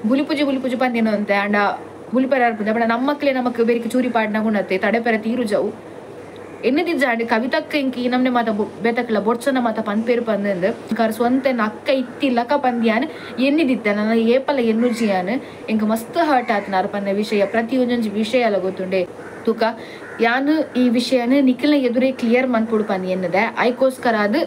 ಬುಲಿಪುಜಿ ಬುಲಿಪುಜಿ ಪಂದಿನ ಅಂತೆ ಅಂಡ ಬುಲಿಪೆರ ಅರ್ಪುಜಿ ಅಪಡ ನಮ್ಮಕ್ಲೆ ನಮಕ್ ಬೇರಿಕೆ ಚೂರಿ ಪಾಡ್ನ ಗುಣತೆ ತಡೆಪೆರ ತೀರುಜವು ಎನ್ನದಿಜ್ಜಾಂಡ್ ಕವಿತಕ್ಕ ಇಂಕಿ ನಮ್ನೆ ಮಾತ ಬೇತಕ್ಲ ಬೊಡ್ಸನ ಮಾತ ಪನ್ಪೇರು ಪಂದಂದು ಕರ್ ಸ್ವಂತ ಅಕ್ಕ ಇತ್ತಿಲ್ಲಕ ಪಂದ್ಯಾನ್ ಎನ್ನಿದಿತ್ತ ನನ್ನ ಏಪಲ ಎನ್ನುಜಿಯಾನ್ ಎಂಕ್ ಮಸ್ತ್ ಹರ್ಟ್ ಆತನಾರು ಪನ್ನ ವಿಷಯ ಪ್ರತಿಯೊಂದೊಂಜಿ ವಿಷಯ ಅಲ್ಲ ಗೊತ್ತುಂಡೆ ತೂಕ ಯಾನು ಈ ವಿಷಯನ ನಿಖಿಲ್ನ ಎದುರೇ ಕ್ಲಿಯರ್ ಮನ್ಪುಡು ಪಂದ್ ಎನ್ನದೆ ಐಕೋಸ್ಕರ ಅದು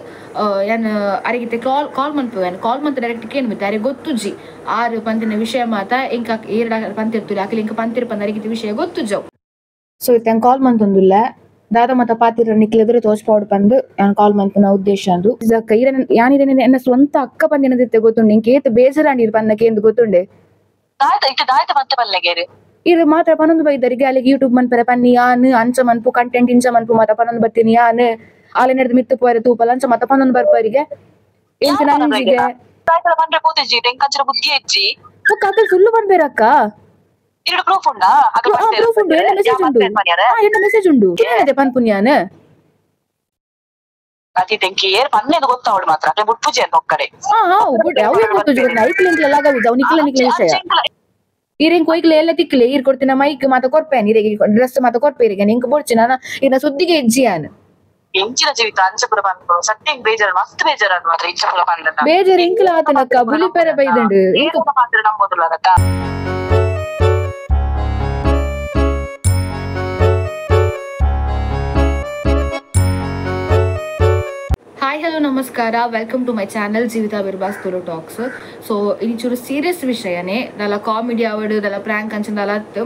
ಯಾನ್ ಅರೆಗಿತ್ತೆ ಕಾಲ್ ಕಾಲ್ ಮನ್ಪು ಯಾನ್ ಕಾಲ್ ಮಂತ್ ಡೈರೆಕ್ಟ್ ಕೇನ್ಬಿತ್ತೆ ಅರೆ ಗೊತ್ತುಜಿ ಆರು ಪಂತಿನ ವಿಷಯ ಮಾತ ಇಂಕ ಏರಡ ಪಂತಿರ್ತುಲಿ ಅಖಿಲ ಇಂಕ ಪಂತಿರ್ ಪಂದ ಅರೆಗಿತ್ತೆ ವಿಷಯ ಗೊತ್ತುಜವು. ಸೊ ಇತ್ತೆ ಕಾಲ್ ಮಂತೊಂದುಲ್ಲ ದಾದ ಮತ ಪಾತಿರ ನಿಖಿಲ್ ಎದುರು ತೋಚ್ಪಾಡು ಪಂದು ಯಾನ್ ಕಾಲ್ ಮನ್ಪುನ ಉದ್ದೇಶ ಅಂದು ಯಾನಿದೆ ಎನ್ನ ಸ್ವಂತ ಅಕ್ಕ ಪಂದಿನದಿತ್ತೆ ಗೊತ್ತುಂಡೆ ಇಂಕ ಏತ್ ಬೇಜಾರಾಂಡಿರ್ ಪನ್ನಕ್ಕೆ ಎಂದು ಗೊತ್ತುಂಡೆ ಇದು ಮಾತ್ರ ಪನ್ನೊಂದು ಬೈದರಿಗೆ ಅಲ್ಲಿಗೆ ಯೂಟ್ಯೂಬ್ ಮನ್ಪೆರೆ ಪನ್ನಿ ಯಾನ್ ಅಂಚ ಮನ್ಪು ಕಂಟೆಂಟ್ ಇಂಚ ಮನ್ಪು ಮಾತ ಪನ್ನೊಂದು ಬತ್ತೀನಿ ಯಾನ್ ಆಲೆ ನಡೆದು ಮಿತ್ತು ಪೋರೆ ತೂಪಲ ಅಂಚ ಮಾತ ಪನ್ನೊಂದು ಬರ್ಪರಿಗೆ ಎಂಕ ನಂಜಿಗೆ ಅಕ್ಕ ಸುಳ್ಳು ಪನ್ಪೇರ ಅಕ್ಕ ಪ್ರೂಫ್ ಉಂಡು ಎನ್ನ ಮೆಸೇಜ್ ಉಂಡು ಎನ್ನ ಮೆಸೇಜ್ ಉಂಡು ಕೇಳಿದೆ ಪನ್ಪುನ್ ಯಾನ್ ಈರೆಂಗ್ ಕೊಯ್ಕ್ಲೆ ಎಲ್ಲ ತಿಕ್ಲೆ ಈರ್ ಕೊಡ್ತಿನ ಮೈಕ್ ಮಾತ ಕೊರ್ಪೇನ್ ಇರೆಗೆ ಡ್ರೆಸ್ ಮಾತ ಕೊರ್ಪೇರಿಗೆ ನಿಂಕ್ ಬೊಡ್ಚಿ ನಾನ ಇನ್ನ ಸುದ್ದಿಗೆ ಇಜ್ಜಿಯಾನ್ ಬೇಜಾರ್ ಇಂಕ್ಲ ಆತನಕ್ಕ ಬುಲಿಪೆರೆ ಬೈದಂಡು. ಹಾಯ್ ಹಲೋ ನಮಸ್ಕಾರ, welcome to my channel Jeevitha Birbas Tulu talks. So ಇದು ಚೂರು ಸೀರಿಯಸ್ ವಿಷಯನೇ ದಲ ಕಾಮಿಡಿ ಅವಡು ದಲ ಪ್ರ್ಯಾಂಕ್ ಅಂಚಿನ ಅತ್ತು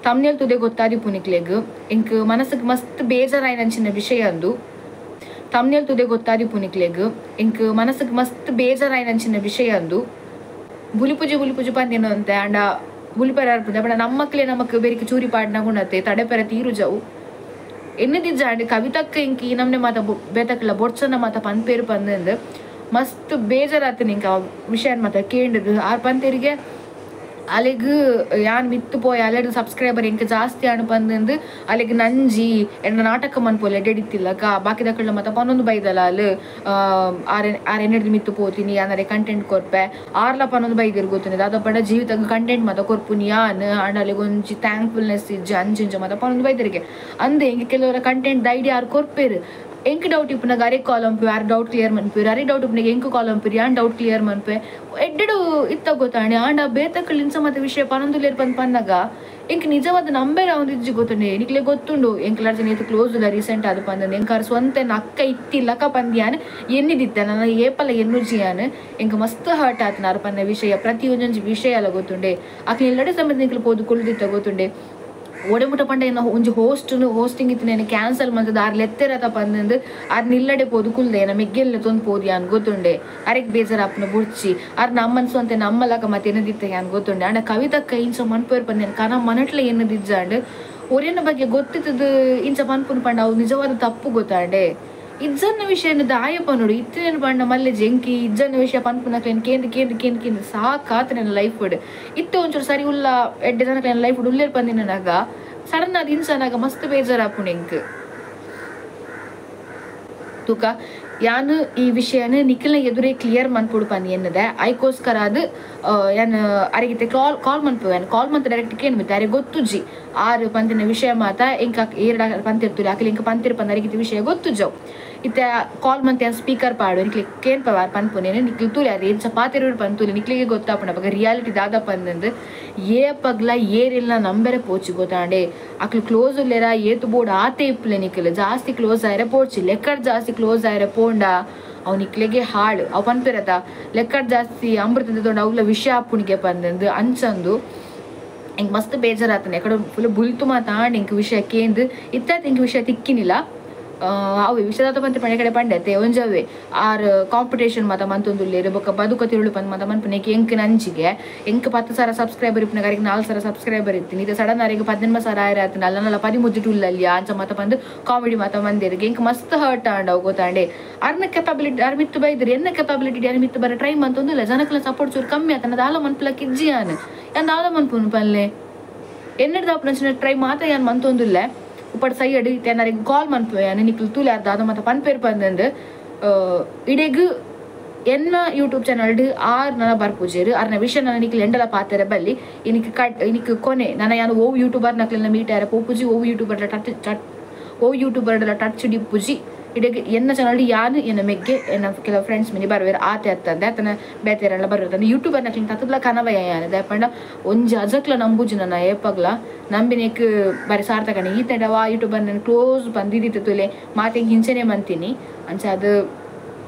ತಮ್ನೇಲ್ ತುದೆ ಗೊತ್ತಾದಿ ಪುನಿಕ್ಲೆಗ್ ಇಂಕ್ ಮನಸ್ಸಿಗೆ ಮಸ್ತ್ ಬೇಜಾರಾಯಿನ ಅಂಚಿನ ವಿಷಯ ಅಂದು ತಮ್ನೇಲ್ ತುದೆ ಗೊತ್ತಾದಿ ಪುನಿಕ್ಲೆಗ್ ಇಂಕ್ ಮನಸ್ಸಿಗೆ ಮಸ್ತ್ ಬೇಜಾರಾಯಿನ ಅಂಚಿನ ವಿಷಯ ಅಂದು ಬುಲಿಪುಜಿ ಬುಲಿಪುಜಿ ಪಂದಿನ ಅಂತೆ ಅಂಡ ಬುಲಿಪೆರ ಅರ್ಪುಜಿ ಅಪಡ ನಮ್ಮಕ್ಲೆ ನಮಕ್ ಬೇರಿಕೆ ಚೂರಿ ಪಾಡ್ನ ಗುಣತೆ ತಡೆಪೆರ ತೀರುಜವು ಎನ್ನದಿಜ್ಜಾಂಡ್ ಕವಿತಕ್ಕ ಇಂಕಿ ನಮ್ನೆ ಮಾತ ಬೇತಕ್ಲ ಬೊಡ್ಸನ ಮಾತ ಪನ್ಪೇರು ಪಂದಂದು ಮಸ್ತ್ ಬೇಜಾರಾತನ ಇಂಕ ವಿಷಯ ಮಾತ ಕೇಂಡದು ಆರ್ ಪಂತೇರಿಗೆ ಅಲೆಗ್ ಯಾನ್ ಮಿತ್ತು ಪೋಯ್ ಅಲೆಡ್ ಸಬ್ಸ್ಕ್ರೈಬರ್ ಇಂಕ ಜಾಸ್ತಿ ಅಣು ಪಂದಂದು ಅಲೆಗ್ ನಂಜಿ ಎನ್ನ ನಾಟಕ ಮನ್ಪೋಲೆ ಎಡೆಡಿತ್ತಿಲ್ಲಕ ಬಾಕಿದಕ್ಕಳ ಮಾತ ಪನ್ನೊಂದು ಬೈದಲ ಅಲ್ ಆರ್ ಆರ್ ಎನ್ನೆಡ್ದು ಮಿತ್ತು ಪೋತೀನಿ ಯಾನರೆ ಕಂಟೆಂಟ್ ಕೊರ್ಪೆ ಆರ್ಲ ಪನ್ನೊಂದು ಬೈದಿರ್ ಗೊತ್ತುನಿ ದಾದಪಡ ಜೀವಿತ ಕಂಟೆಂಟ್ ಮಾತ ಕೊರ್ಪುನಿ ಯಾನ್ ಅಂಡ ಅಲೆಗ್ ಒಂಜಿ ಥ್ಯಾಂಕ್ಫುಲ್ನೆಸ್ ಇಜ್ಜಿ ಅಂಚಿಂಚ ಮಾತ ಪನ್ನೊಂದು ಬೈದರಿಗೆ ಅಂದೆ ಇಂಕ ಕೆಲವರ ಕಂಟೆಂಟ್ ಐಡಿಯಾ ಆರ್ ಕೊರ್ಪೇರು ಎಂಕ್ ಡೌಟ್ ಇಪ್ಪುನಾಗ ಅರೆ ಕಾಲ್ ಅಂಪು ಯಾರು ಡೌಟ್ ಕ್ಲಿಯರ್ ಮನ್ಪೇರು ಅರೆ ಡೌಟ್ ಇಪ್ಪುನಾಗ ಎಂಕ್ ಕಾಲ್ ಅಂಪಿರಿ ಯಾನ್ ಡೌಟ್ ಕ್ಲಿಯರ್ ಮನ್ಪೆ ಎಡ್ಡೆಡು ಇತ್ತ ಗೊತ್ತಾಣೆ ಆಂಡ ಬೇತಕ್ಕಳು ಇಂಚ ಮತ್ತೆ ವಿಷಯ ಪನೊಂದುಲೇರ್ ಪಂದ್ ಪನ್ನಾಗ ಎಂಕ್ ನಿಜವಾದ ನಂಬೇರ ಅವ್ನು ಇಜ್ಜಿ ಗೊತ್ತುಂಡೆ ನಿಕ್ಲೆ ಗೊತ್ತುಂಡು ಎಂಕ್ಲಾರ್ ಜನ ಏತ್ ಕ್ಲೋಸ್ ಇಲ್ಲ ರೀಸೆಂಟ್ ಆದ ಪಂದಂದು ಎಂಕಾರ್ ಸ್ವಂತ ಅಕ್ಕ ಇತ್ತಿಲ್ಲಕ ಪಂದ್ಯಾನ್ ಎನ್ನಿದಿತ್ತ ನನ್ನ ಏಪಲ ಎನ್ನುಜಿಯಾನ್ ಎಂಕ್ ಮಸ್ತ್ ಹರ್ಟ್ ಆತನಾರು ಪನ್ನ ವಿಷಯ ಪ್ರತಿಯೊಂದೊಂಜಿ ವಿಷಯ ಅಲ್ಲ ಗೊತ್ತುಂಡೆ ಅಕ್ಲೆ ಎಲ್ಲಡೆ ಸಮೇತ ನಿಕ್ಲು ಪೋದು ಕುಳ್ದಿತ್ತ ಗೊತ್ತುಂಡೆ ಒಡೆಮುಟ ಪಂಡ ಏನ ಒಂಜಿ ಹೋಸ್ಟ್ ಹೋಸ್ಟಿಂಗ್ ಇತ್ತು నేను ಕ್ಯಾನ್ಸಲ್ ಮಂತದ ಆರ್ ಲೆತ್ತೆರತ ಪಂದಂದು ಆರ್ ನಿಲ್ಲಡೆ ಪೋದು ಕುಲ್ದೆ ಏನ ಮೆಗ್ಗೆಲ್ಲ ತೊಂದು ಪೋದು ಯಾನ್ ಗೊತ್ತುಂಡೆ ಅರೆಗ್ ಬೇಜಾರಾಪುನ ಬುಡ್ಚಿ ಆರ್ ನಮ್ಮನ್ಸು ಅಂತೆ ನಮ್ಮಲಕ ಮತ್ತೆ ಏನದಿತ್ತ ಯಾನ್ ಗೊತ್ತುಂಡೆ ಅಂಡ ಕವಿತಕ್ಕ ಇಂಚ ಮನ್ಪೇರ್ ಪಂದೇನು ಕನ ಮನಟ್ಲೆ ಏನದಿಜ್ಜಾಂಡ್ ಒರೇನ ಬಗ್ಗೆ ಗೊತ್ತಿತ್ತದು ಇಂಚ ಪನ್ಪುನ ಪಂಡ ಅವು ನಿಜವಾದ ತಪ್ಪು ಗೊತ್ತಾಂಡೆ ಇಜ್ಜನ್ನ ವಿಷಯ ದಾಯ ಪನ್ನೋಡು ಇತ್ತೇನು ಪಂಡ ಮಲ್ಲೆ ಜಂಕಿ ಇಜ್ಜನ್ನ ವಿಷಯ ಪನ್ಪುನಕ್ಲೇನು ಕೇಂದ್ರ ಕೇಂದ್ರ ಕೇಂದ್ರ ಕೇಂದ್ರ ಸಾಕಾತ ನನ್ನ ಲೈಫ್ ಇತ್ತೆ ಒಂಚೂರು ಸರಿ ಉಲ್ಲ ಎಡ್ಡೆ ಜನಕ್ಲೇನು ಲೈಫ್ ಉಲ್ಲೇರ್ ಪಂದಿನಾಗ ಸಡನ್ ಅದು ಇನ್ಸನಾಗ ಮಸ್ತ್ ಬೇಜಾರಾಪುಣ ಎಂಕ್ ತೂಕ ಯಾನು ಈ ವಿಷಯನ ನಿಖಿಲ್ನ ಎದುರೇ ಕ್ಲಿಯರ್ ಮನ್ಪುಡು ಪಂದ್ ಎನ್ನದೆ ಐಕೋಸ್ಕರ ಅದು ಯಾನ್ ಅರೆಗಿತ್ತೆ ಕಾಲ್ ಕಾಲ್ ಮನ್ಪು ಯಾನ್ ಕಾಲ್ ಮಂತ್ ಡೈರೆಕ್ಟ್ ಕೇನ್ಬಿತ್ತೆ ಅರೆ ಗೊತ್ತುಜಿ ಆರು ಪಂತಿನ ವಿಷಯ ಮಾತ ಇಂಕ ಏರಡ ಪಂತಿರ್ತುಲಿ ಅಖಿಲ ಇಂಕ ಪಂತಿರ್ ಪಂದ ಅರೆಗಿತ್ತೆ ವಿಷಯ ಗೊತ್ತುಜವು ಇತ್ತೆ ಕಾಲ್ ಮಂತ್ ಯಾನ್ ಸ್ಪೀಕರ್ ಪಾಡು ನಿಕ್ಲಿ ಕೇನ್ ಪವಾರ್ ಪನ್ಪುನೇನೆ ನಿಕ್ಲಿ ತೂಲಿ ಅರೆ ಏನ್ ಚಪಾತಿರು ಪಂತುಲಿ ನಿಕ್ಲಿಗೆ ಗೊತ್ತಾಪುಣ ಪಗ ರಿಯಾಲಿಟಿ ದಾದ ಪಂದಂದು ಏ ಪಗ್ಲ ಏರಿಲ್ಲ ನಂಬೆರೆ ಪೋಚಿ ಗೊತ್ತಾಂಡೆ ಅಕ್ಲು ಕ್ಲೋಸ್ ಉಲ್ಲೇರ ಏತು ಬೋರ್ಡ್ ಆತೆ ಇಪ್ಪಲೆ ನಿಕ್ಲು ಜಾಸ್ತಿ ಕ್ಲೋಸ್ ಆಯ್ರೆ ಪೋಡ್ಚಿ ಲೆಕ್ಕಡ್ ಜಾಸ್ತಿ ಕ್ಲೋಸ್ ಆಯ್ರೆ ಪೋಂಡ ಅವ್ ನಿಕ್ಲೆಗೆ ಹಾಳು ಅವ್ ಪನ್ಪಿರತ ಲೆಕ್ಕಡ್ ಜಾಸ್ತಿ ಅಮೃತ ದೊಡ್ಡ ಅವ್ಲ ವಿಷಯ ಅಪ್ಪುಣಿಗೆ ಪಂದಂದು ಅಂಚಂದು ಇಂಕ್ ಮಸ್ತ್ ಬೇಜಾರಾತನೆ ಎಕಡೆ ಫುಲ್ ಬುಲ್ತು ಮಾತಾಂಡ್ ಇಂಕ್ ವಿಷಯ ಕೇಂದು ಇತ್ತಾತ ಇಂಕ್ ವಿಷಯ ತಿಕ್ಕಿನಿಲ್ಲ ಅವು ವಿಷಯದಾತ ಪಂತೆ ಪಂಡೆ ಕಡೆ ಪಂಡೆ ಒಂಜವೇ ಆರ್ ಕಾಂಪಿಟೇಷನ್ ಮಾತ ಮಂತೊಂದುಲ್ಲೇರು ಬೊಕ್ಕ ಬದುಕ ತಿರುಳು ಪಂದ್ ಮಾತ ಮನ್ಪುನೆಕ್ ಎಂಕ್ ನಂಚಿಗೆ ಎಂಕ್ 10,000 ಸಬ್ಸ್ಕ್ರೈಬರ್ ಇಪ್ಪುನಗ ಅರೆಗ್ 4,000 ಸಬ್ಸ್ಕ್ರೈಬರ್ ಇತ್ತೀನಿ ಇದು ಸಡನ್ ಅರೆಗ್ 18,000 ಆಯ್ರ ಆತನ ಅಲ್ಲ ನಲ್ಲ 13 ಉಲ್ಲಲ್ಲಿ ಅಂಚ ಮಾತ ಬಂದು ಕಾಮಿಡಿ ಮಾತ ಮಂದಿರಿಗೆ ಎಂಕ್ ಮಸ್ತ್ ಹರ್ಟ್ ಆಂಡ ಅವು ಗೊತ್ತಾಂಡೆ ಅರ್ನ ಕೆಪಾಬಿಲಿಟಿ ಅರ್ ಮಿತ್ತು ಬೈದ್ರಿ ಎನ್ನ ಕೆಪಾಬಿಲಿಟಿ ಅರ್ ಮಿತ್ತು ಬರ ಟ್ರೈ ಮಂತೊಂದುಲ್ಲ ಜನಕ್ಲ ಸಪೋರ್ಟ್ ಚೂರು ಕಮ್ಮಿ ಆತನ ದಾಲ ಮನ್ಪುಲಕ್ ಇಜ್ಜಿ ಯಾನ್ ಯಾನ್ ದಾಲ ಮನ್ಪುನು ಪನ್ಲೆ ಎನ್ನಡ್ದ ಟ್ರೈ ಮಾತ ಯಾನ್ ಮಂತೊಂದುಲ್ಲ ಉಪ್ಪಡ್ ಸೈ ಅಡಿ ತೆನ್ನರಿಗೆ ಕಾಲ್ ಮನ್ಪು ಯಾನ್ ನಿಕ್ಲು ತೂಲೆ ಅರ್ಧ ಅದು ಮತ್ತೆ ಪನ್ಪೇರ್ ಪಂದಂದು ಇಡೆಗ್ ಎನ್ನ ಯೂಟ್ಯೂಬ್ ಚಾನಲ್ ಆರ್ ನನ್ನ ಬರ್ಪೂಜೆರು ಆರ್ನ ವಿಷಯ ನನ್ನ ನಿಕ್ಲೆ ಎಂಡಲ ಪಾತೆರೆ ಬಲ್ಲಿ ಇನಿಕ್ ಕಟ್ ಇನಿಕ್ ಕೊನೆ ನನ್ನ ಯಾನು ಓ ಯೂಟ್ಯೂಬರ್ ನಕ್ಲೆನ ಮೀಟ್ ಆರೆ ಪೋಪುಜಿ ಓ ಯೂಟ್ಯೂಬರ್ ಟಚ್ ಓ ಯೂಟ್ಯೂಬರ್ ಟಚ್ ಡಿಪ್ಪುಜಿ ಇಡೀ ಎನ್ನ ಚಾನಲ್ ಯಾನು ಎನ್ನ ಮೆಗ್ಗೆ ಎನ್ನ ಕೆಲವು ಫ್ರೆಂಡ್ಸ್ ಮಿನಿ ಬರ್ವೇರು ಆತೆ ಅತ್ತಂದೆ ಆತನ ಬೇತೆರೆಲ್ಲ ಬರ್ವೇರು ಯೂಟ್ಯೂಬರ್ ನಕ್ಲಿನ ತತ್ತದ್ಲ ಕನವಯ ಯಾನು ದಾಯಪಂಡ ಒಂಜಿ ಅಜಕ್ಲ ನಂಬುಜಿ ನನ್ನ ಏಪಗ್ಲ ನಂಬಿನೇಕ್ ಬಾರಿ ಸಾರ್ಥಕನೆ ಈ ತಡವಾ ಯೂಟ್ಯೂಬರ್ ನನ್ನ ಕ್ಲೋಸ್ ಬಂದಿದ್ದಿತ್ತು ತುಲೆ ಮಾತೆ ಹಿಂಸೆನೆ ಮಂತೀನಿ ಅಂಚ ಅದು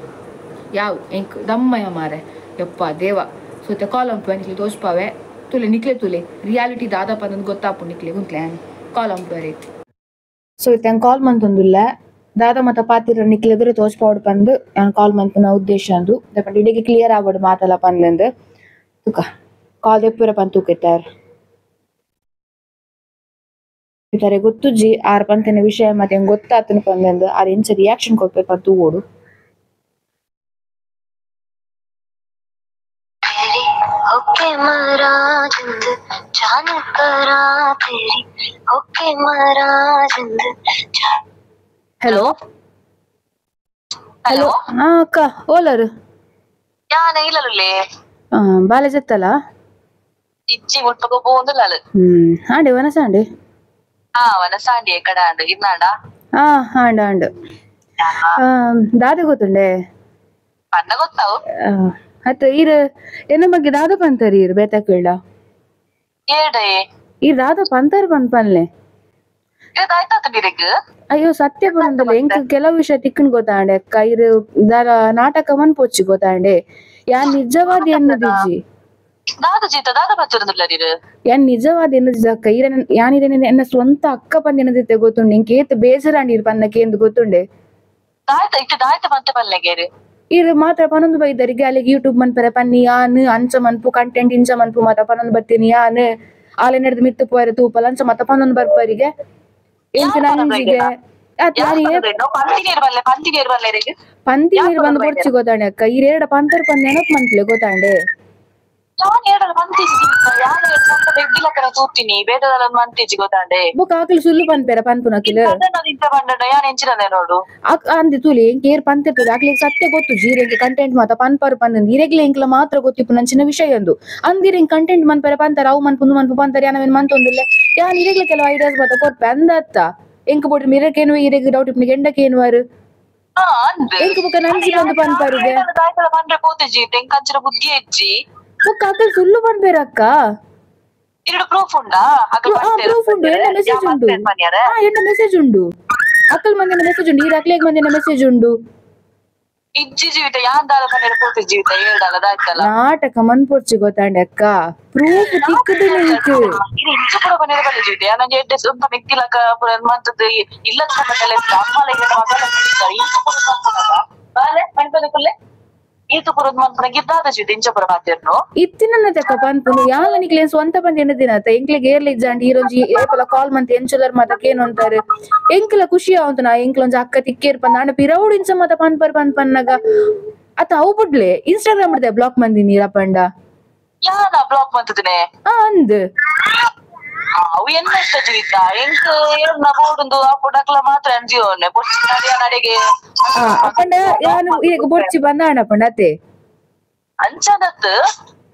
ಯಾವ ಎಂಕ್ ದಮ್ಮಯ ಮಾರೆ ಯಪ್ಪ ದೇವ ಸೊ ಇತ್ತೆ ಕಾಲ್ ಅಂಪು ನಿಕ್ಲೆ ತೋಚ್ಪಾವೆ ತುಲೆ ನಿಕ್ಲೆ ತುಲೆ ರಿಯಾಲಿಟಿ ದಾದಪ್ಪ ಅಂದ್ ಗೊತ್ತಾಪು ನಿಕ್ಲೆ ಗುಂತ್ಲೆ ಕಾಲ್ ಅಂಪು ರೈತ್. ಸೊ ಇತ್ತೆ ಕಾಲ್ ಮಂತೊಂದುಲ್ಲ ದಾದ ಮತ ಪಾತಿರ ನಿಕ್ಲೆದುರು ತೋಚ್ಪಾವಡು ಪಂದು ಯಾನ್ ಕಾಲ್ ಮನ್ಪುನ ಉದ್ದೇಶ ಅಂದು ದಪಂಡ ಇಡೀ ಕ್ಲಿಯರ್ ಆವಡು ಮಾತಲ್ಲ ಪಂದಂದು ತುಕ ಕಾಲ್ ದೆಪ್ಪುರ ಪಂದ್ ತೂಕಿತ್ತಾರೆ ಇತಾರೆ ಗೊತ್ತುಜ್ಜಿ ಆರ್ ಪಂತಿನ ವಿಷಯ ಮತ್ತೆ ಹೆಂಗ್ ಗೊತ್ತಾತನ ಪಂದಂದು ಆರ್ ಎಂಚ ರಿಯಾಕ್ಷನ್ ಕೊರ್ಪೆ ಪಂದ್ ತೂವೋಡು. ಹಲೋ ಹಲೋ ಹಾ ಅಕ್ಕ ಓಲರು ಯಾನ ಇಲ್ಲಲುಲ್ಲೆ ಬಾಲೆ ಜತ್ತಲ ಇಜ್ಜಿ ಮುಟ್ಟಕ ಪೋಂದುಲ್ಲಲು ಆಂಡೆ ವನಸಾಂಡೆ ಹಾ ವನಸಾಂಡೆ ಕಡ ಆಂಡ್ ಇರ್ನಾಂಡ ಹಾ ಆಂಡ್ ಆಂಡ್ ದಾದ ಗೊತ್ತುಂಡೆ ಪನ್ನ ಗೊತ್ತಾವು ಅತ್ತ ಈರ್ ಎನ್ನ ಬಗ್ಗೆ ದಾದ ಪಂತಾರ ಈರ್ ಬೇತಕೇಳ ಏಡೆ ಈರ್ ದಾದ ಪಂತಾರ ಪನ್ ಪನ್ಲೆ ಅಯ್ಯೋ ಸತ್ಯ ಪನೊಂದುಲ್ಲ ಎಂಕ್ ಕೆಲವು ವಿಷಯ ತಿಕ್ಕನ್ ಗೊತ್ತಾಂಡೆ ಅಕ್ಕ ಇರು ದಾದ ನಾಟಕ ಮನ್ಪೊಚ್ಚಿ ಗೊತ್ತಾಂಡೆ ಯಾನ್ ನಿಜವಾದ ಎನ್ನದಿಜ್ಜಿ ಯಾನ್ ನಿಜವಾದ ಎನ್ನದಿಜ್ಜಿ ಅಕ್ಕ ಇರ ಯಾನಿರೇನೆ ಎನ್ನ ಸ್ವಂತ ಅಕ್ಕ ಪಂದ್ ಎನ್ನದಿತ್ತೆ ಗೊತ್ತುಂಡೆ ಎಂಕ್ ಏತ್ ಬೇಜಾರಾಂಡ್ ಇರ್ ಪನ್ನಕ್ಕೆ ಎಂದು ಗೊತ್ತುಂಡೆ ಇರು ಮಾತ್ರ ಪನೊಂದು ಬೈದರಿಗೆ ಅಲ್ಲಿಗೆ ಯೂಟ್ಯೂಬ್ ಮನ್ಪೆರೆ ಪನ್ನಿ ಯಾನ್ ಅಂಚ ಮನ್ಪು ಕಂಟೆಂಟ್ ಇಂಚ ಮನ್ಪು ಮಾತ ಪನೊಂದು ಬತ್ತೀನಿ ಯಾನ್ ಆಲೆ ನಡೆದು ಮಿತ್ತು ಪೋಯರೆ ತೂಪಲ ಅಂಚ ಮಾತ ಪನೊಂದು ಬರ್ಪರಿಗೆ ಪಂತಿ ನೀರು ಬಂದು ಬೊಡ್ಚಿ ಗೊತ್ತಾಂಡೆ ಅಕ್ಕ ಈ ಎರಡ ಪಂತರ್ ಪಂದ್ ನೆನಪು ಮನ್ಪಲೆ ಗೊತ್ತಾಂಡೆ ಬೊಕ್ಕ ಆಕಲ್ ಸುಲ್ಲು ಪನ್ಪೆರ ಪನ್ಪುನಕಿಲ್ ಅಂದೆ ತೂಲಿ ಎಂಕ್ ಏರ್ ಪಂತಿರ್ತದೆ ಆಕ್ಲಿಗೆ ಸತ್ಯ ಗೊತ್ತು ಜೀರೆಂಗೆ ಕಂಟೆಂಟ್ ಮಾತ ಪನ್ಪರು ಪಂದ್ ಇರೆಗ್ಲೆ ಎಂಕ್ಲ ಮಾತ್ರ ಗೊತ್ತಿಪ್ಪು ನನ್ ಚಿನ್ನ ವಿಷಯ ಒಂದು ಅಂದಿರ ಎಂಕ್ ಕಂಟೆಂಟ್ ಮನ್ಪೆರ ಪಂತಾರ ಅವು ಮನ್ಪುಂದು ಮನ್ಪು ಪಂತಾರ ಯಾನವೇನ್ ಮಂತೊಂದುಲ್ಲೆ ಯಾನ್ ಇರೆಗ್ಲೆ ಕೆಲವು ಐಡಿಯಾಸ್ ಮಾತ ಕೊರ್ಪೆ ಅಂದತ್ತ ಎಂಕ್ ಬೋಡಿ ಮಿರಕೇನು ಇರೆಗ್ ಡೌಟ್ ಇಪ್ಪು ಎಂಡಕೇನುವಾರು ಎಂಕ್ ಬೊಕ್ಕ ನಂಜಿ ಬಂದು ಪನ್ಪರಿಗೆ ಬೊಕ್ಕ ಆಕಲ್ ಸುಲ್ಲು ಪನ್ಪೇರ ಅಕ್ಕ ಪ್ರೂಫ್ ಉಂಡು ಎನ್ನ ಮೆಸೇಜ್ ಉಂಡು ಎನ್ನ ಮೆಸೇಜ್ ಉಂಡು ಅಕ್ಕಲ್ ಮಂದಿನ ಮೆಸೇಜ್ ಉಂಡು ಈರ್ ಅಕ್ಲೆಗ್ ಮಂದಿನ ಮೆಸೇಜ್ ಉಂಡು ನಾಟಕ ಮನ್ಪೊರ್ಚಿ ಗೊತ್ತಾಂಡೆ ಅಕ್ಕ ಪ್ರೂಫ್ ತಿಕ್ಕದು ಎಂಕ್ ಇತ್ತಿನ ತಕ್ಕ ಪನ್ಪುನು ಯಾಲ ನಿಕ್ಲೆ ಸ್ವಂತ ಬಂದ್ ಎನ್ನ ದಿನತ ಎಂಕ್ಲೆಗ್ ಏರ್ಲ ಇಜ್ಜಾಂಡ್ ಈರೊಂಜಿ ಏಪಲ ಕಾಲ್ ಮಂತ್ ಎಂಚುಲರ್ ಮಾತಕ್ಕೆ ಏನು ಅಂತಾರೆ ಎಂಕ್ಲ ಖುಷಿ ಆವಂತ ನಾ ಎಂಕ್ಲೊಂಜಿ ಅಕ್ಕ ತಿಕ್ಕೇರ್ ಪಂದ ಅಂಡ ಪಿರೌಡ್ ಇಂಚ ಮಾತ ಪನ್ಪರ್ ಪನ್ ಪನ್ನಗ ಅತ್ತ ಅವು ಬುಡ್ಲೆ ಇನ್ಸ್ಟಾಗ್ರಾಮ್ ಇಡ್ದೆ ಬ್ಲಾಕ್ ಮಂದಿ ನೀರಪ್ಪಂಡ ಅಂದ್ ಅವು ಎನ್ನ ಜೀವಿತ ಎಂಕ್ ಏರ್ನ ಬೋಡುಂದು ಆ ಪುಡಕ್ಲ ಮಾತ್ರ ಅಂಜಿಯೋನೆ ಬೊರ್ಚಿ ನಡಿಯ ನಡೆಗೆ ಅಪ್ಪಂಡ ಯಾನು ಈಗ ಬೊರ್ಚಿ ಬಂದಾಣ ಅಪ್ಪಂಡ ಅತ್ತೆ ಅಂಚನತ್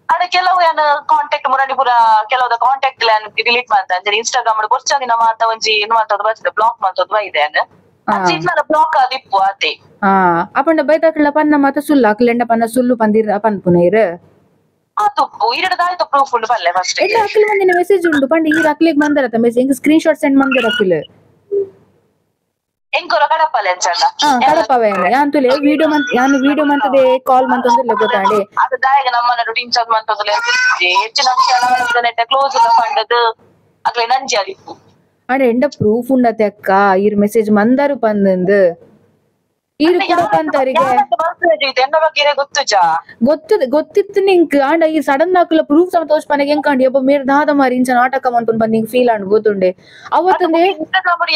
ಅಡ ಕೆಲವು ಯಾನ್ ಕಾಂಟ್ಯಾಕ್ಟ್ ಮುರಣಿ ಪುರ ಕೆಲವುದ ಕಾಂಟ್ಯಾಕ್ಟ್ ಯಾನ್ ಡಿಲೀಟ್ ಮಾಡ್ತ ಅಂಚನೆ ಇನ್ಸ್ಟಾಗ್ರಾಮ್ ಬೊರ್ಚಂದಿನ ಮಾತ ಒಂಜಿ ಏನು ಮಾತದ ಬರ್ತದೆ ಬ್ಲಾಕ್ ಮಾಡ್ತದ ಬೈದೆ ಯಾನ್ ಅಂಚ ಬ್ಲಾಕ್ ಆದಿಪ್ಪು ಆತೆ ಅಪ್ಪಂಡ ಬೈತಾಕಳ ಪನ್ನ ಮಾತ ಸುಲ್ಲು ಅಕ್ಲೆಂಡ ಪನ್ನ ಸುಲ್ಲು ಪಂದಿರ ಪನ್ಪುನ ಇರು ಅಕ್ಲು ಮಂದಿನ ಮೆಸೇಜ್ ಉಂಡು ಪಂಡ ಈ ಅಕ್ಲೆಗ್ ಬಂದರತ್ತ ಮೆಸೇಜ್ ಎಂಕ್ screen shot send ಮಂದಿರ ಅಕ್ಲು ಕಡಪವೆ ಯಾನ್ ತುಲೆ ವಿಡಿಯೋ ಮಂತ್ ಯಾನ್ ವಿಡಿಯೋ ಮಂತದೆ ಕಾಲ್ ಮಂತೊಂದುಲ್ಲ ಗೊತ್ತಾಂಡೆ ಅಂಡ ಎಂಡ ಪ್ರೂಫ್ ಉಂಡತೆ ಅಕ್ಕ ಈರ್ ಮೆಸೇಜ್ ಮಂದರು ಪಂದಂದು ಈರು ಕೂಡ ಪಂತಾರಿಗೆ ಗೊತ್ತದ ಗೊತ್ತಿತ್ತು ನಿಂಕ್ ಆಂಡ ಈ ಸಡನ್ ಆಕಲ ಪ್ರೂಫ್ ಸಮ ತೋಚ್ ಪನಗೆ ಎಂಕ್ ಅಂಡಿ ಒಬ್ಬ ಮೇರ್ ದಾದ ಮಾರಿ ಇಂಚ ನಾಟಕ ಮನ್ಪುನ್ ಬಂದ್ ನಿಂಗ್ ಫೀಲ್ ಅಂಡ್ ಗೊತ್ತುಂಡೆ ಅವತ್ತಂದೆ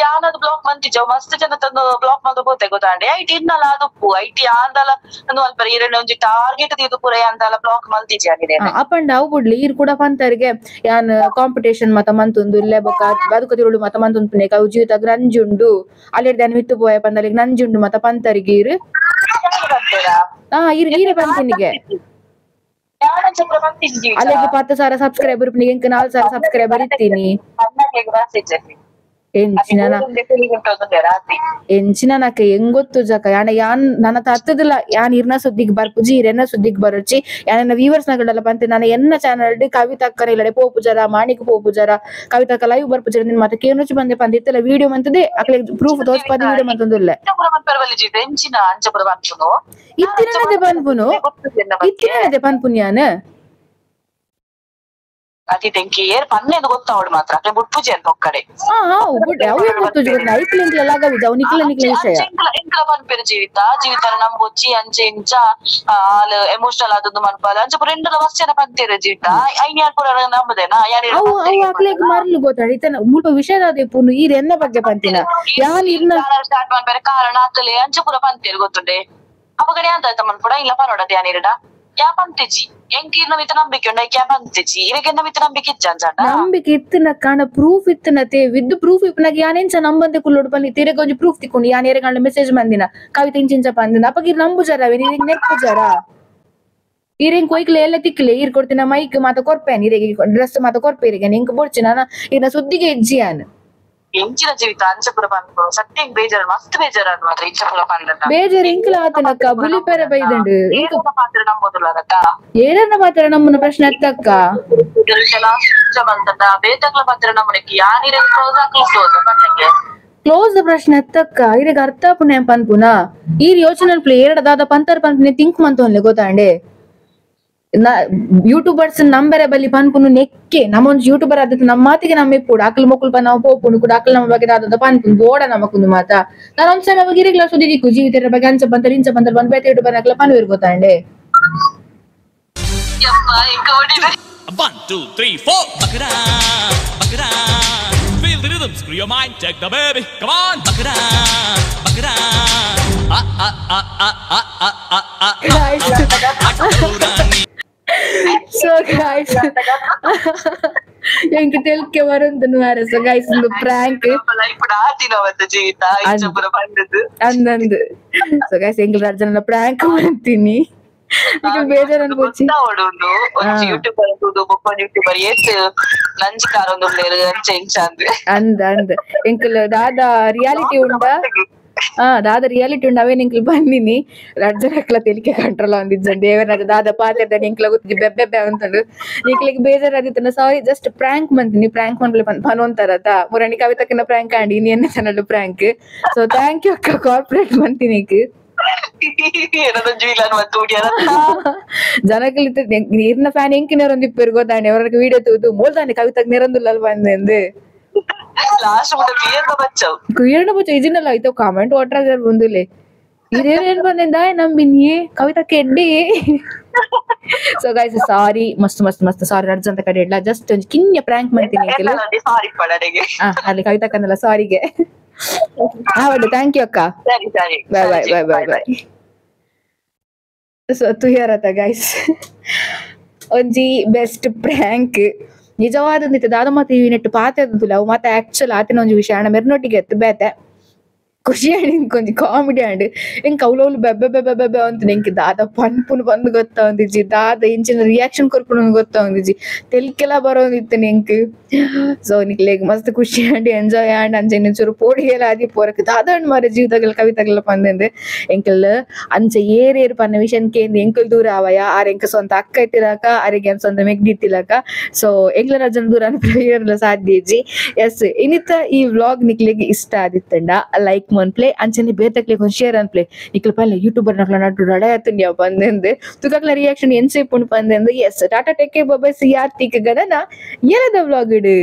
ಯಾನದು ಬ್ಲಾಕ್ ಮಂತಿಜ ಮಸ್ತ್ ಜನ ತಂದು ಬ್ಲಾಕ್ ಮಂದು ಗೊತ್ತೆ ಗೊತ್ತಾಂಡೆ IT ಇನ್ನಲ ಅದುಪ್ಪು IT ಆಂದಲ ಅಲ್ಪ ಈರನ್ನ ಒಂಜಿ ಟಾರ್ಗೆಟ್ ದೀದು ಪೂರ ಅಂದಲ ಬ್ಲಾಕ್ ಮಲ್ತಿಜ ಆಗಿದೆ ಅಪಂಡ ಅವು ಬುಡ್ಲಿ ಈರ್ ಕೂಡ ಪಂತಾರಿಗೆ ಯಾನ್ ಕಾಂಪಿಟೇಷನ್ ಮತ ಮಂತೊಂದು ಇಲ್ಲೆ ಬೊಕ್ಕ ಬದುಕದಿರುಳು ಮತ ಮಂತೊಂದು ಪುನೇಕ ಅವು ಜೀವಿತ ನಂಜುಂಡು ಅಲ್ಲಿರ್ದ ಮಿತ್ತು ಪೋಯ ಪಂದಲಿಗೆ ನಂಜುಂಡು ಮತ ಪಂತಾರಿಗೆ ಈರು ಈರೆ ಪನ್ಪಿನಿಗೆ ಅಲ್ಲಿಗೆ 10,000 ಸಬ್ಸ್ಕ್ರೈಬರ್ ಎಂಕ್ 4,000 ಸಬ್ಸ್ಕ್ರೈಬರ್ ಇತ್ತೀನಿ ಎಂಚಿನ ನಕ ಹೆಂಗ್ ಗೊತ್ತು ಜಕ ಯಾನ ಯಾನ್ ನನ್ನ ತತ್ತದಿಲ್ಲ ಯಾನ್ ಇರ್ನ ಸುದ್ದಿಗ್ ಬರ್ಪುಜಿ ಇರೆನ್ನ ಸುದ್ದಿಗ್ ಬರೋಚಿ ಯಾನ ವ್ಯೂವರ್ಸ್ ನಗಳೆಲ್ಲ ಬಂತೆ ನಾನು ಎನ್ನ ಚಾನಲ್ ಕವಿತಕ್ಕನ ಇಲ್ಲಡೆ ಪೋಪುಜಾರ ಮಾಣಿಕ್ ಪೋಪುಜಾರ ಕವಿತಕ್ಕ ಲೈವ್ ಬರ್ಪುಜಾರ ನಿನ್ ಮತ್ತೆ ಕೇನುಚಿ ಬಂದೆ ಪಂದ ಇತ್ತಲ್ಲ ವಿಡಿಯೋ ಮಂತದೆ ಅಕ್ಲೆ ಪ್ರೂಫ್ ತೋರ್ಸ್ಪದ ವಿಡಿಯೋ ಮಂತಂದಿಲ್ಲ ಇತ್ತಿನದೇ ಪನ್ಪುನು ಇತ್ತಿನದೇ ಪನ್ಪುನ್ ಯಾನ್ ಅತಿ ತೆಂಕಿ ಏರ್ ಪನ್ನೆದು ಗೊತ್ತಾವಡು ಮಾತ್ರ ಅಕ್ಲೆ ಬುಡ್ಪುಜಿ ಅಂತ ಒಕ್ಕಡೆ ಎಂಕ್ಲ ಪನ್ಪೆರು ಜೀವಿತ ಜೀವಿತ ನಂಬೊಚ್ಚಿ ಅಂಚೆ ಇಂಚ ಆಲ್ ಎಮೋಷನಲ್ ಆದದ್ದು ಮನ್ಪಾಲ ಅಂಚ ಪೂರ ಎಂಡಲ ವಸ್ಚನ ಪಂತೇರು ಜೀವಿತ ಐನ್ಯಾರ್ ಪೂರ ನಂಬುದೇನಾ ಮರ್ಲು ಗೊತ್ತಾಡ ಇತನ ಮುಲ್ಪ ವಿಷಯದ ಪುನು ಈರ್ ಎನ್ನ ಬಗ್ಗೆ ಪಂತಿನ ಯಾನ್ ಇರ್ನ ಸ್ಟಾರ್ಟ್ ಮನ್ಪೆರೆ ಕಾರಣ ಅಕ್ಲೆ ಅಂಚ ಪೂರ ಪಂತೇರು ಗೊತ್ತುಂಡೆ ಅಪಗಡೆ ಅಂತ ಆಯ್ತ ಮನ್ಪುಡ ಇಲ್ಲ ಪನೋಡದ ಯಾನಿರಡ ಯಾ ಪಂತೆಜಿ ಎಂಕ್ ಇರ್ನ ಮಿತ ನಂಬಿಕೆ ಉಂಡು ಐಕ್ ಯಾ ಪಂತೆಜಿ ಇರೆಗೆನ್ನ ಮಿತ ನಂಬಿಕೆ ಇಜ್ಜ ಅಂಚಂಡ ನಂಬಿಕೆ ಇತ್ತಿನ ಕಾಣ ಪ್ರೂಫ್ ಇತ್ತಿನತೆ ವಿದ್ ಪ್ರೂಫ್ ಇಪ್ಪನಾಗ ಯಾನೆಂಚ ನಂಬಂತೆ ಕುಲ್ಲೋಡು ಪನ್ನಿ ತಿರೆಗೆ ಒಂಜಿ ಪ್ರೂಫ್ ತಿಕ್ಕೊಂಡು ಯಾನ್ ಎರೆಗಂಡ ಮೆಸೇಜ್ ಬಂದಿನ ಕವಿತೆ ಇಂಚಿಂಚ ಪಂದಿನ ಅಪಗ ಇರ್ ನಂಬುಜಾರ ಇರೆಗ್ ನೆರ್ಪುಜಾರ ಇರೆಂಗ್ ಕೊಯ್ಕ್ಲೆ ಎಲ್ಲ ತಿಕ್ಲೆ ಇರ್ ಕೊಡ್ತಿನ ಮೈಕ್ ಮಾತ ಕೊರ್ಪೇನ್ ಇರೆಗೆ ಡ್ರೆಸ್ ಮಾತ ಕೊರ್ಪೆ ಇರೆಗೆ ಎಂಕ್ ಬೋಡ್ಚಿ ನಾನ ಇರ್ನ ಸುದ್ದಿಗೆ ಇಜ್ಜಿ ಯಾನ್ ಎಂಚಿನ ಜೀವಿತ ಅಂಚಪುರ ಪನ್ಪು ಸತ್ಯ ಬೇಜಾರು ಮಸ್ತ್ ಬೇಜಾರು ಮಾತ್ರ ಇಂಚಪುರ ಪಂಡ ಬೇಜಾರು ಎಂಕ್ಲ ಆತನಕ್ಕ ಬುಲಿಪೆರೆ ಬೈದಂಡು ಪಾತ್ರ ನಂಬೋದಿಲ್ಲ ಅದಕ್ಕ ಏರನ್ನ ಪಾತ್ರ ನಮ್ಮನ್ನ ಪ್ರಶ್ನೆ ಅತ್ತಕ್ಕ ಬೇತಕ್ಲ ಪಾತ್ರ ನಮ್ಮನಕ್ಕೆ ಯಾನಿರ ಕ್ಲೋಸ್ ಕ್ಲೋಸ್ ಪನ್ನಂಗೆ ಕ್ಲೋಸ್ ಪ್ರಶ್ನೆ ಅತ್ತಕ್ಕ ಇರೆಗ್ ಅರ್ಥ ಪುಣ್ಯ ಪನ್ಪುನ ಈ ಯೋಚನೆ ಪ್ಲೇ ಎರಡ ದಾದ ಪಂತರ್ ಪನ್ಪುನೆ ಥಿಂಕ್ ಮಂತೊನ್ಲೆ ಗೊತ್ತಾಂಡೆ ಯೂಟ್ಯೂಬರ್ಸ್ ನಂಬರೆ ಬಲ್ಲಿ ಪನ್ಪುನು ನೆಕ್ಕೆ ನಮ್ಮೊಂದು ಯೂಟ್ಯೂಬರ್ ಆದದ್ದು ನಮ್ಮ ಮಾತಿಗೆ ನಮ್ಮ ಇಪ್ಪುಡು ಅಕ್ಲು ಮೊಕ್ಕಲು ಪ ನಾವು ಪೋಪುನು ಕೂಡ ಅಕ್ಲು ನಮ್ಮ ಬಗ್ಗೆ ದಾದ ಪನ್ಪುನು ಬೋಡ ನಮಕುಂದು ಮಾತ ನಾನು ಒಂದ್ಸಲ ಅವಾಗ ಇರಿಗ್ಲ ಸುದ್ದಿ ದಿಕ್ಕು ಜೀವಿತರ ಬಗ್ಗೆ ಅಂಚ ಬಂತಾರೆ ಇಂಚ ಬಂತಾರೆ ಬಂದ್ ಬೇತೆ YouTuber ಅಕ್ಲ ಪನ್ವೇರು ಗೊತ್ತಾಂಡೆ 1 2 3 4 Bakra Bakra feel the rhythm, screw your mind, take the baby, come on Bakra Bakra a a a a a a a a. So guys, ಎಂಕ್ ತೆಲ್ಕೆ ಬರಂತನು ಮಾರೆ. So guys, ಒಂದು prank ಅಂದಂದು. So guys, ಎಂಕ್ ರಜನ prank ಮಾಡ್ತೀನಿ. ಬೇಜಾರ್ ಅನ್ಬೋಚಿ ಅಂದ ಅಂದ ಎಂಕಲ್ ದಾದಾ reality ಉಂಡ ದಾದ ರಿಯಾಲಿಟಿ ಉಂಡು ಅವೇನ್ ಎಂಕ್ಲು ಬಂದಿನಿ ರಡ್ಜನಕ್ಲ ತೆಲಿಕೆ ಕಂಟ್ರೋಲ್ ಅಂದಿದ್ದ ದೇವರ ದಾದ ಪಾತ್ರೆ ಎಂಕ್ಲ ಗೊತ್ತಿದ್ದಿ ಬೆಬ್ಬೆ ಬೆ ಅಂತಂದು ನಿಕ್ಲಿಗೆ ಬೇಜಾರಾದಿತ್ತನ ಸಾರಿ ಜಸ್ಟ್ ಪ್ರಾಂಕ್ ಮಂತೀನಿ ಪ್ರಾಂಕ್ ಮನ್ಲೆ ಪನೊಂತಾರತ ಮುರಣಿ ಕವಿತಕ್ಕನ ಪ್ರಾಂಕ್ ಆಂಡಿ ಇನಿ ಎನ್ನ channel prank. So thank you ಅಕ್ಕ ಕಾರ್ಪೊರೇಟ್ ಮಂತೀನಿ ಜನಕಲಿ ಇರ್ನ ಫ್ಯಾನ್ ಎಂಕ್ ನೆರೊಂದಿಪ್ಪೆರು ಗೊತ್ತಾಂಡೆ ಅವರ ವಿಡಿಯೋ ತೂದು ಮೋಲ್ದಾನೆ ಕವಿತಕ್ ನೆರೊಂದುಲ್ಲ ಬಂದೆ ಕುಯರ್ನ ಬಚ್ಚ ಇಜಿನಲ್ಲ ಆಯ್ತು ಕಾಮೆಂಟ್ ವಾಟರ್ ಬಂದುಲೆ ಇದೇನೇನ್ ಬಂದಿಂದ ನಂಬಿನಿ ಕವಿತಕ್ಕೆ ಎಡ್ಡಿ. So guys sorry ಮಸ್ತ್ ಮಸ್ತ್ ಮಸ್ತ್ ಸಾರಿ ರಡ್ಜ್ ಅಂತ ಕಡೆ ಇಡ್ಲ ಜಸ್ಟ್ ಒಂಜಿ ಕಿನ್ಯ ಪ್ರಾಂಕ್ ಮಾಡ್ತೀನಿ ಅಲ್ಲಿ ಕವಿತಕ್ಕನಲ್ಲ ಸಾರಿಗೆ. ಹೌದು thank you ಅಕ್ಕ. Bye bye bye bye bye. So ತುಯರತ guys ಒಂಜಿ ಬೆಸ್ಟ್ ಪ್ರಾಂಕ್ ನಿಜವಾದ ದಾದ ಮಾತ ಈ ನೆಟ್ಟು ಪಾತೆ ಅವು ಮಾತ ಆಕ್ಚುಲ್ ಆತಿನ ಒಂಜಿ ವಿಷಯ ಅಣ್ಣ ಮೆರ್ನೊಟ್ಟಿಗೆ ಎತ್ತು ಬೇತೆ ಖುಷಿ ಆಂಡ್ ಇಂಕೊಂಜಿ ಕಾಮಿಡಿ ಆಂಡ್ ಎಂಕ್ ಅವ್ಲವ್ಲು ಬೆಬ್ಬೆ ಬೆಬ್ಬೆ ಬೆಬ್ಬೆ ಅಂತ ಎಂಕ್ ದಾದ ಪನ್ಪುನು ಬಂದು ಗೊತ್ತಾವಂದಿಜ್ಜಿ ದಾದ ಇಂಚಿನ ರಿಯಾಕ್ಷನ್ ಕೊರ್ಪುನು ಗೊತ್ತಾವಂದಿಜ್ಜಿ ತೆಲ್ಕೆಲ ಬರೋಂದಿತ್ತು ಎಂಕ್. ಸೊ ನಿಕ್ಲೆಗ್ ಮಸ್ತ್ ಖುಷಿ and enjoy and ಅಂಚೆ ಚೂರು ಪೋಡಿಗೆಲ ಆದಿ ಪೋರಕ್ ದಾದ ಅಂಡ್ ಮಾರೆ ಜೀವಿತಗಲ ಕವಿತಗಲ ಪಂದಂದು ಎಂಕಲ್ ಅಂಚೆ ಏರ್ ಏರ್ ಪನ್ನ ವಿಷಯನ್ ಕೇಂದ್ ಎಂಕಲ್ ದೂರ ಆವಯ ಆರ್ ಎಂಕ ಸ್ವಂತ ಅಕ್ಕ ಇತ್ತಿಲಕ ಆರಿಗೆ ಎಂಕ್ ಸ್ವಂತ ಮೆಗ್ದಿ ಇತ್ತಿಲಕ. ಸೊ ಎಂಕ್ಲ ರಜನ್ ದೂರ ಅನ್ಪಿರಲ ಸಾಧ್ಯ ಇಜ್ಜಿ. ಎಸ್ ಇನ್ನಿತ ಈ ವ್ಲಾಗ್ ನಿಕ್ಲೆಗ್ ಇಷ್ಟ ಆದಿತ್ತಂಡ ಲೈಕ್ ಮನ್ಪ್ಲೆ ಅಂಚನೆ ಬೇತಕ್ಲೆ ಒಂದ್ ಶೇರ್ ಅನ್ಪ್ಲೆ ನಿಕ್ಲ ಪಲ್ಲೆ ಯೂಟ್ಯೂಬರ್ ನಕ್ಲ ನಟ್ಟು ರಡೆ ಆತುಂಡ್ಯ ಬಂದೆಂದು ತುಕಕ್ಲ ರಿಯಾಕ್ಷನ್ ಎನ್ಸೆ ಪುಣ್ ಬಂದೆಂದು. ಎಸ್ ಟಾಟಾ ಟೆಕ್ಕೆ ಬೊಬ್ಬೆ ಸಿಯಾರ್ ತಿಕ್ಕ ಗದನ ಎಲ್ಲದ ವ್ಲಾಗ್ ಇಡು.